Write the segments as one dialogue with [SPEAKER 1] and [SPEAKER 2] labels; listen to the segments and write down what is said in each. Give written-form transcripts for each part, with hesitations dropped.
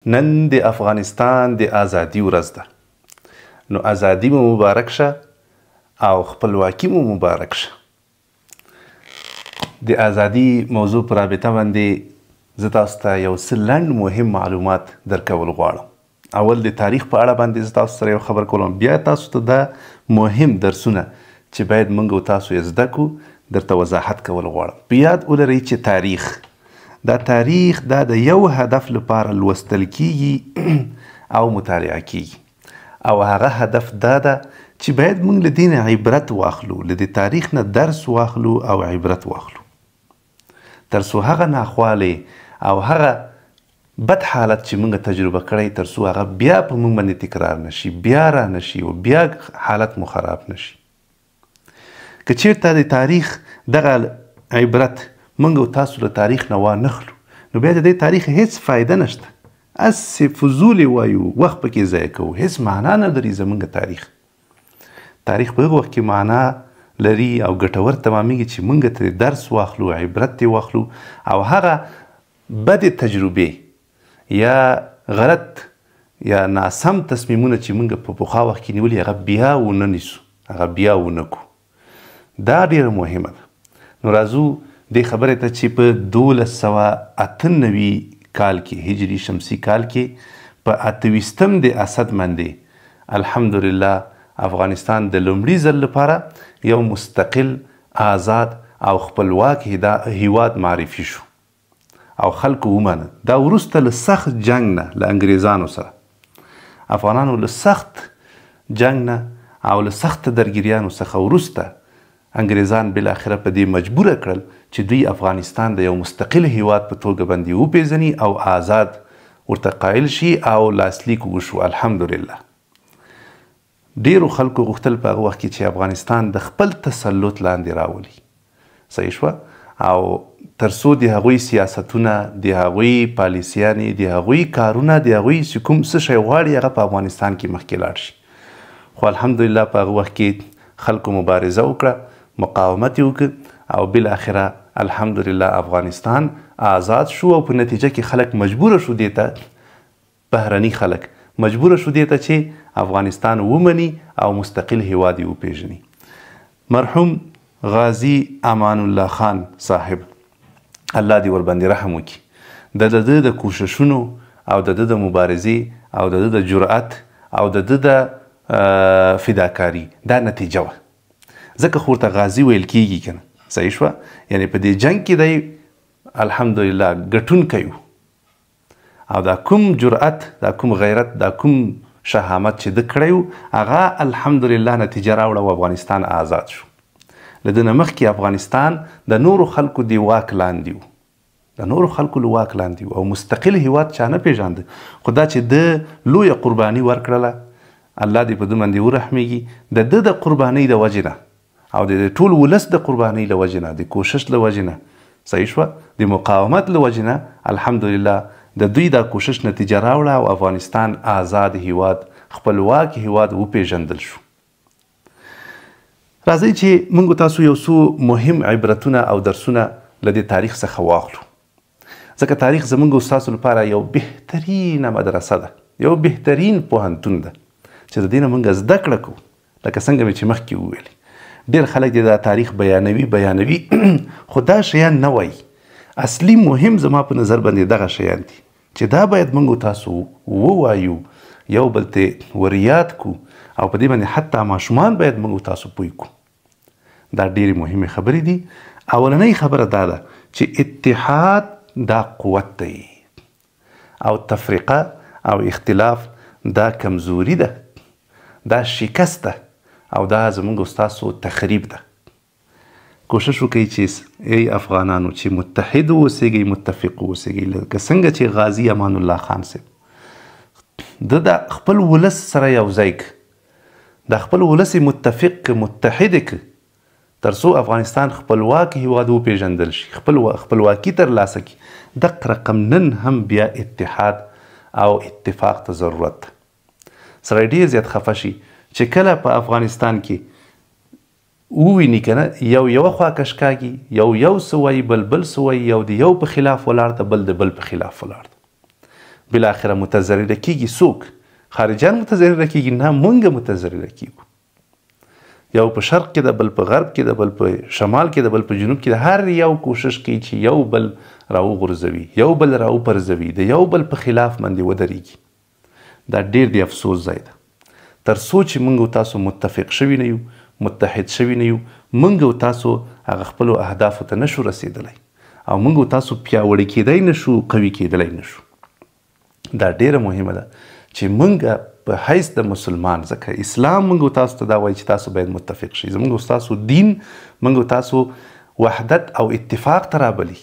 [SPEAKER 1] نن د افغانستان د ازادي ورځ ده، نو ازادي مو مبارک شه او خپلواکي مو مبارک شه. د ازادي موضوع په رابطه باندې زه تاسو ته یو څه لنډ مهم معلومات درکول غواړم. اول د تاریخ په اړه باندې زه تاسو سره یو خبر کوم، بیا تاسو ته دا مهم درسونه چې باید موږ او تاسو یې زده کړو درته وضاحت کول غواړم. په یاد ولرئ چې تاریخ دا تاریخ دا د یو هدف لپاره لوستل کیږي او مطالعه کیږي، او هغه هدف دا ده چې باید موږ له دې نه عبرت واخلو، له دې تاریخ نه درس واخلو او عبرت واخلو، تر څو هغه ناخوالې او هغه بد حالت چې موږ تجربه کړی تر څو هغه بیا په موږ باندې تکرار نشي، بیا را نشي او بیا حالت مو خراب نشي. که چیرته د تاریخ دغه عبرت موږ او تاسو له تاریخ نه وانخلو، نو بیا د دې تاریخ هیڅ فایده نشته، هسې فضول یې وایو، وخت پکې ضایع کوو، هیڅ معنا نه لري زموږ تاریخ. تاریخ په هغه وخت کې معنا لري او ګټور تمامېږي چې موږ ترې درس واخلو، عبرت ترې واخلو او هغه بدې تجربې یا غلط یا ناسم تصمیمونه چې موږ په پخوا وخت کې نیولي هغه بیا ونه نیسو، هغه بیا ونه کړو. دا ډېره مهمه ده. نو راځو دې خبرې ته چې په 1298 کال کې، هجري شمسي کال کې، په 28 د اسد باندې الحمدلله افغانستان د لومړي ځل لپاره یو مستقل، آزاد او خپلواک هیواد معرفي شو او خلکو ومانه. دا وروسته له سخت جنګ نه له انګریزانو سره، افغانانو له سخت جنګ نه او له سخت درګیریانو څخه وروسته انګریزان بالاخره په دې مجبوره کړل چې دوی افغانستان د یو مستقل هیواد په توګه باندې وپېژني او آزاد ورته قایل شي او لاسلیک وشو. الحمدلله ډیرو خلکو غوښتل په هغه وخت کې چې افغانستان د خپل تسلط لاندې راولي، صحیح شوه، او تر څو د هغوی سیاستونه، د هغوی پالیسیانې، د هغوی کارونه، د هغوی چې کوم څه شی غواړي هغه په افغانستان کې مخکې لاړ شي. خو الحمدلله په هغه وخت کې خلکو مبارزه وکړه، مقاومت یې وکړ او بالاخره الحمدلله افغانستان آزاد شو. او په نتیجه کې خلک مجبوره شو دې ته، بهرني خلک مجبوره شو دې ته چې افغانستان ومني او مستقل هیواد یې وپېژني. مرحوم غازي امان الله خان صاحب، الله دې ورباندې رحم وکړي، د ده د کوششونو او د ده د مبارزې او د ده د جرأت او د ده د فداکاري دا نتیجه وه، ځکه خو ورته غازي ویل کیږي که نه، صحیح شوه. یعنې په دې جنګ کې دی الحمدلله ګټونکی و، او دا کوم جرأت، دا کوم غیرت، دا کوم شهامت چې ده کړی و هغه الحمدلله نتیجه راوړه او افغانستان آزاد شو. له ده نه مخکې افغانستان د نورو خلکو د واک لاندې و، د نورو خلکو له واک لاندې و او مستقل هیواد چا نه پېژانده. خو دا چې ده لویه قرباني ورکړله، الله دې په ده باندې ورحمېږي، د ده د قربانۍ د وجې نه او د ټول ولس د قربانۍ له وجې نه، د کوشش له وجې نه، صحیح شوه، د مقاومت له وجې نه الحمدلله د دوی دا کوشش نتیجه راوړه او افغانستان آزاد هیواد، خپلواک هیواد وپېژندل شو. راځئ چې موږ تاسو یو څو مهم عبرتونه او درسونه له دې تاریخ څخه واخلو، ځکه تاریخ زموږ او ستاسو لپاره یو بهترینه مدرسه ده، یو بهترین پوهنتون ده چې د دې نه موږ زده کړه کوو. لکه څنګه مې چې مخکې وویلې، ډېر خلک دې دا تاریخ بیانوي خو دا شیان نه وایي. اصلي مهم زما په نظر باندې دغه شیان دي چې دا باید موږ تاسو ووایو، یو بل ته وریاد کو او په دې باندې حتی ماشومان باید موږ تاسو پوه کړو. دا ډېرې مهمې خبرې دي. اولنۍ خبره دا ده چې اتحاد دا قوت دی او تفرقه او اختلاف دا کمزوري ده، دا شکست ده او دا زموږ او ستاسو تخریب ده. کوشش وکړئ چې ای افغانانو چې متحد واوسېږئ، متفق واوسېږئ. لکه څنګه چې غازي امان الله خان صاحب ده د خپل ولس سره یو ځای کړ، د خپل ولس یې متفق کړ، متحد یې کړ، تر څو افغانستان خپلواک هیواد وپېژندل شي، خپلواکي ترلاسه کړي. دغه رقم نن هم بیا اتحاد او اتفاق ته ضرورت ده. سړی ډېر زیات خفه شي چې کله په افغانستان کې وویني که نه، یو یوه خوا کش کاږي، یو یو څه وایي، بل بل څه وایي، یو د یو په خلاف ولاړ ده، بل د بل په خلاف ولاړ ده. بالاخره متضرره کیږي څوک؟ خارجیان متضرره کیږي؟ نه، مونږ متضرره کیږو. یو په شرق کې ده، بل په غرب کې ده، بل په شمال کې ده، بل په جنوب کې ده. هر یو کوشش کوي چې یو بل راوغورځوي، یو بل راوپرځوي، د یو بل په خلاف باندې ودرېږي. دا ډېر د افسوس ځای ده. تر څو چې موږ او تاسو متفق شوي نه یو، متحد شوي نه یو، موږ او تاسو هغه خپلو اهدافو ته نشو رسېدلی او موږ او تاسو پیاوړي کېدی نشو، قوي کېدلی نشو. دا ډېره مهمه ده چې موږ په حیث د مسلمان، ځکه اسلام موږ او تاسو ته دا وایي چې تاسو باید متفق شئ. زموږ او تاسو دین موږ او تاسو وحدت او اتفاق ته رابلي.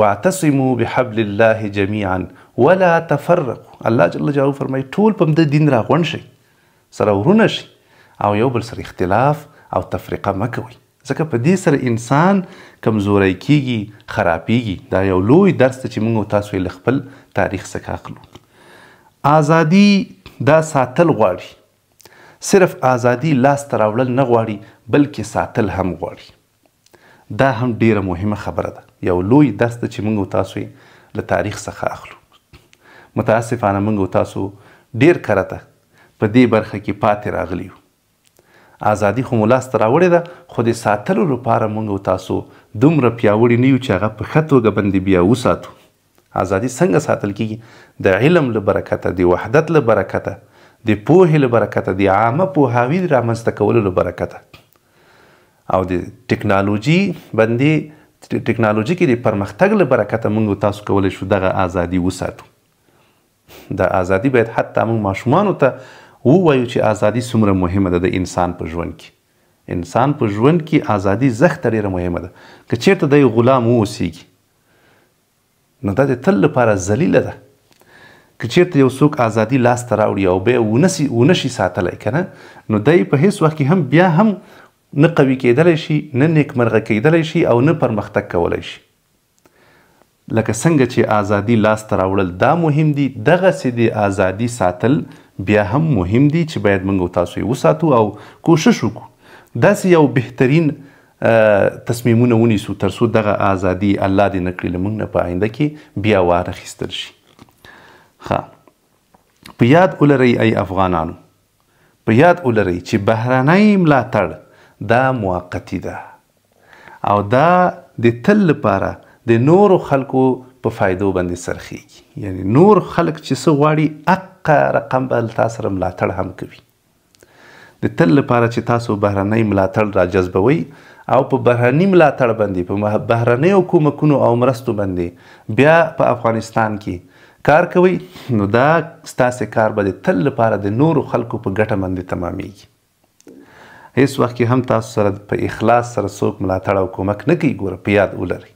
[SPEAKER 1] واعتصموا بحبل الله جميعا ولا تفرقوا. الله جل جلاله فرمایي ټول په همدې دین راغونډ شئ، سره ورونه شئ او یو بل سره اختلاف او تفرقه مه کوئ، ځکه په دې سره انسان کمزوری کیږي، خرابیږي. دا یو لوی درس دی چې موږ او تاسو یې له خپل تاریخ څخه اخلو. ازادي دا ساتل غواړي، صرف ازادي لاسته راوړل نه غواړي، بلکې ساتل هم غواړي. دا هم ډیره مهمه خبره ده، یو لوی درس ده چې موږ او تاسو یې له تاریخ څخه اخلو. متاسفانه موږ او تاسو ډیر کرته په دې برخه کې پاتې راغلي یو. ازادي خو مو لاسته راوړې ده، خو د ساتلو لپاره موږ او تاسو دومره پیاوړي نه یو چې هغه په ښه توګه باندې بیا وساتو. ازادي څنګه ساتل کیږي؟ د علم له برکته، د وحدت له برکته، د پوهې له برکته، د عامه پوهاوي د رامنځته کولو له برکته او د ټکنالوژي باندې، ټکنالوژي کې د پرمختګ له برکته موږ او تاسو کولی شو دغه ازادي وساتو. دا ازادي باید حتی موږ ماشومانو ته ووایو چې ازادي څومره مهمه ده د انسان په ژوند کې. انسان په ژوند کې ازادي زښته ډېره مهمه ده. که چېرته دی غلام واوسېږي نو دا د تل لپاره ذلیله ده. که چېرته یو څوک ازادي لاسته راوړي او بیا ونه شي ساتلی که نه، نو دی په هیڅ وخت کې هم بیا هم نه قوي کېدلی شي، نه نیکمرغه کېدلی شي او نه پرمختګ کولی شي. لکه څنګه چې ازادي لاسته راوړل دا مهم دي، دغسې د ازادي ساتل بیا هم مهم دي چې باید موږ او تاسو یې وساتو او کوشش وکړو داسې یو بهترین تصمیمونه ونیسو تر څو دغه ازادي الله دې نه کړي له موږ نه په آینده کې بیا وانخیستل شي. ښه، په یاد ولرئ ای افغانانو، په یاد ولرئ چې بهرنی ملاتړ دا موقتي ده او دا د تل لپاره د نورو خلکو په فایدو باندې څرخیږي. یعنی نور خلک چې څه غواړي اقه رقم به له تا سره ملاتړ هم کوي. د تل لپاره چې تاسو بهرنی ملاتړ را جذبوئ او په بهرني ملاتړ باندې، په بهرنیو کومکونو او مرستو باندې بیا په افغانستان کې کار کوئ، نو دا ستاسې کار به د تل لپاره د نورو خلکو په ګټه باندې تمامیږي. هیڅ وخت کې هم تاسو سره په اخلاص سره څوک ملاتړ او کومک نه کوي. ګوره، په یاد ولرئ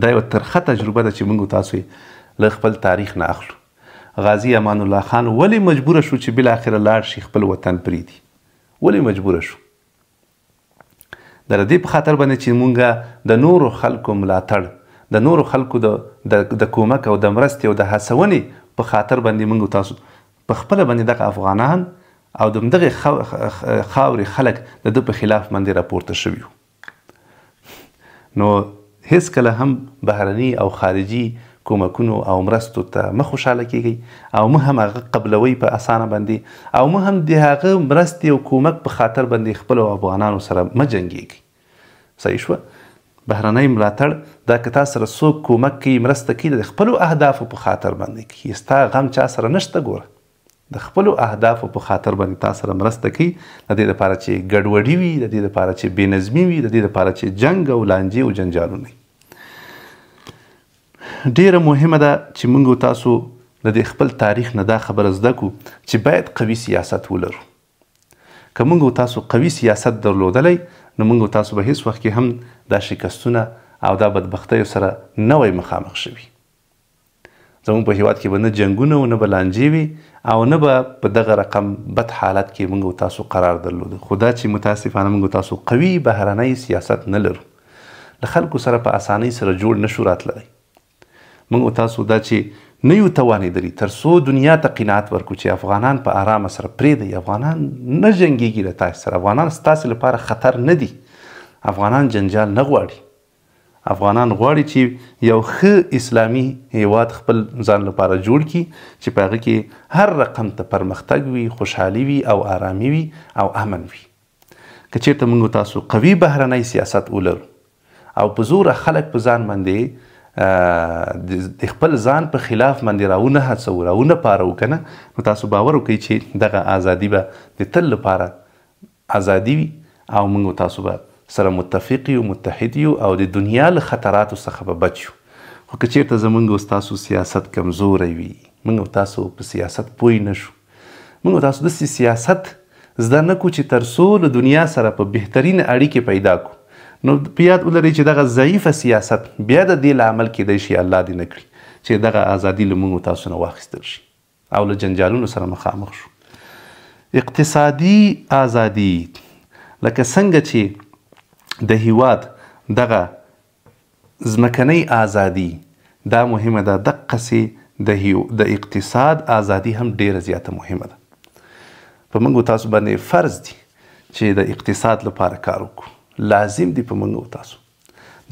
[SPEAKER 1] دا یوه ترخه تجربه ده چې موږ تاسو یې له خپل تاریخ نه اخلو. غازي امان الله خان ولې مجبوره شو چې بالاخره لاړ شي خپل وطن پرېږدي؟ ولې مجبوره شو؟ د دې په خاطر باندې چې مونږ د نورو خلکو ملاتړ، د نورو خلکو د کومک او د مرستې او د هڅونې په خاطر باندې موږ تاسو په خپله باندې دغه افغانان او د همدغې خاورې خلک د ده په خلاف باندې راپورته شوي وو. نو هیڅکله هم بهرني او خارجي کومکونو او مرستو ته مه خوشحاله کیږئ او مه هم هغه قبلوئ په اسانه باندې او مه هم د هغه مرستې او کومک په خاطر باندې خپلو افغانانو سره مه جنګیږئ. صحیح شوه؟ بهرنی ملاتړ دا که تا سره څوک کومک کوي، مرسته کوي، د خپلو اهدافو په خاطر باندې کوي، ستا غم چا سره نشته. ګوره، د خپلو اهدافو په خاطر باندې تا سره مرسته کوي، د دې لپاره چې ګډوډي وي، د دې لپاره چې بې نظمي وي، د دې لپاره چې جنګ او لانجې او جنجالونه وي. ډیره مهمه ده چې موږ او تاسو له دې خپل تاریخ نه دا خبره زده کړو چې باید قوي سیاست ولرو. که موږ او تاسو قوي سیاست درلودلی نو موږ او تاسو به هیڅ وخت کې هم دا شکستونه او دا بدبختیو سره نه وای مخامخ شوي. زموږ په هیواد کې به نه جنګونه او نه به لانجې وي او نه به په دغه رقم بد حالت کې موږ او تاسو قرار درلود. خو دا چې متاسفانه موږ او تاسو قوي بهرنی سیاست نه لرو، له خلکو سره په اسانۍ سره جوړ نشو راتللی. موږ او تاسو دا چې نه یو توانېدلي تر څو دنیا ته قناعت ورکړو چې افغانان په ارامه سره پرېږدئ، افغانان نه جنګېږي له تاسې سره، افغانان ستاسې لپاره خطر نه دي، افغانان جنجال نه غواړي، افغانان غواړي چې یو ښه اسلامي هیواد خپل ځان لپاره جوړ کړي چې په هغه کې هر رقم ته پرمختګ وي، خوشحالي وي او آرامي وي او امن وي. که چېرته موږ تاسو قوي بهرنی سیاست ولرو او په زوره خلک په ځان باندې د خپل ځان په خلاف باندې راونه هڅوو، راونه پاروو که نه، نو تاسو باور وکړئ چې دغه ازادي به د تل لپاره ازادي وي او موږ تاسو به سره متفق یو، متحد یو او د دنیا له خطراتو څخه به بچ یو. خو که چېرته زموږ او ستاسو سیاست کمزوری وي، موږ او تاسو په سیاست پوه نه شو، موږ او تاسو داسې سیاست زده نه کړو چې تر څو له دنیا سره په بهترینه اړیکې پیدا کړو، نو په یاد ولرئ چې دغه ضعیفه سیاست بیا د دې لامل کېدی شي، الله دې نه کړي، چې دغه ازادي له موږ او تاسو نه واخیستل شي او له جنجالونو سره مخامخ شو. اقتصادي ازادي لکه څنګه چې د هیواد دغه ځمکنۍ ازادي دا مهمه ده، دقسې د اقتصاد ازادي هم ډیره زیاته مهمه ده. په موږ تاسو باندې فرض دي چې د اقتصاد لپاره کار وکړو، لازم دي په موږ تاسو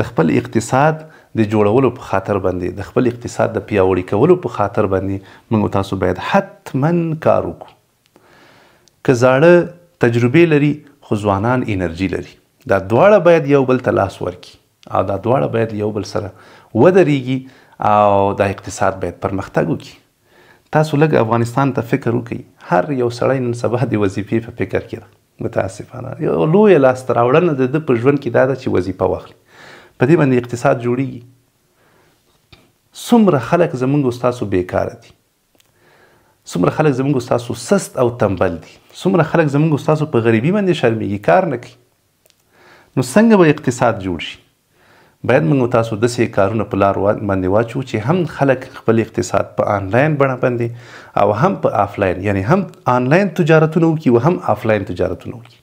[SPEAKER 1] د خپل اقتصاد د جوړولو په خاطر باندې، د خپل اقتصاد د پیاوړي کولو په خاطر باندې موږ تاسو باید حتما کار وکړو. که زاړه تجربې لري خو ځوانان انرژي لري، دا دواړه باید یو بل ته لاس ورکړي او دا دواړه باید یو بل سره ودرېږي او دا اقتصاد باید پرمختګ وکړي. تاسو لږ افغانستان ته فکر وکړئ، هر یو سړی نن سبا د وظیفې په فکر کې ده. متاسفانه یو لویه لاسته راوړنه د ده په ژوند کې دا ده چې وظیفه واخلي، په دې باندې اقتصاد جوړیږي. څومره خلک زموږ او ستاسو بیکاره دي، څومره خلک زموږ او ستاسو سست او تنبل دي، څومره خلک زموږ او ستاسو په غریبي باندې شرمیږي، کار نه کوي. نو څنګه به اقتصاد جوړ شي؟ باید موږ تاسو داسې کارونه په لار باندې واچو چې هم خلک خپل اقتصاد په آنلاین بڼه باندې او هم په آفلاین، یعنی هم آنلاین تجارتونه وکړي او هم آفلاین تجارتونه وکړي.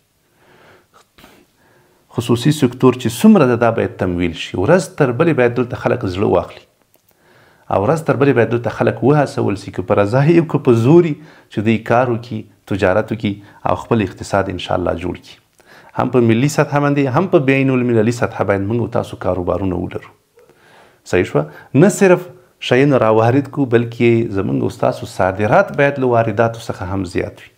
[SPEAKER 1] خصوصي سکتور چې څومره ده دا باید تمویل شي. ورځ تر بلې باید دلته خلک زړه واخلي او ورځ تر بلې باید دلته خلک وهڅول شي، که په رضا یې که په زور یې، چې دوی کار وکړي، تجارت وکړي او خپل اقتصاد انشاءالله جوړ کړي. هم په ملي سطح باندې هم په بین المللي سطح باندې موږ تاسو کاروبارونه ولرو. صحیح شوه؟ نه صرف شیان راوارد کو، بلکې زموږ او ستاسو صادرات باید له وارداتو څخه هم زیات وي.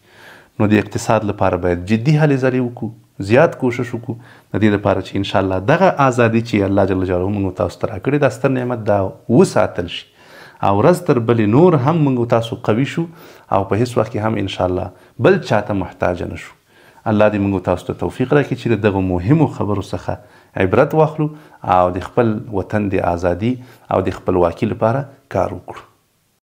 [SPEAKER 1] نو د اقتصاد لپاره باید جدي هلې ځلې وکړو، زیات کوشش وکړو، د دې لپاره چې انشاءالله دغه ازادي چې الله جل جلاله موږ تاسو ته راکړې دا ستر نعمت دا وساتل شي او ورځ تر بلې نور هم موږ تاسو قوي شو او په هیڅ وخت کې هم انشاءالله بل چاته محتاج نه شو. الله دې موږ تاسو ته توفیق راکړي چې د دغو مهمو خبرو څخه عبرت واخلو او د خپل وطن د ازادي او د خپلواکي لپاره کار وکړو.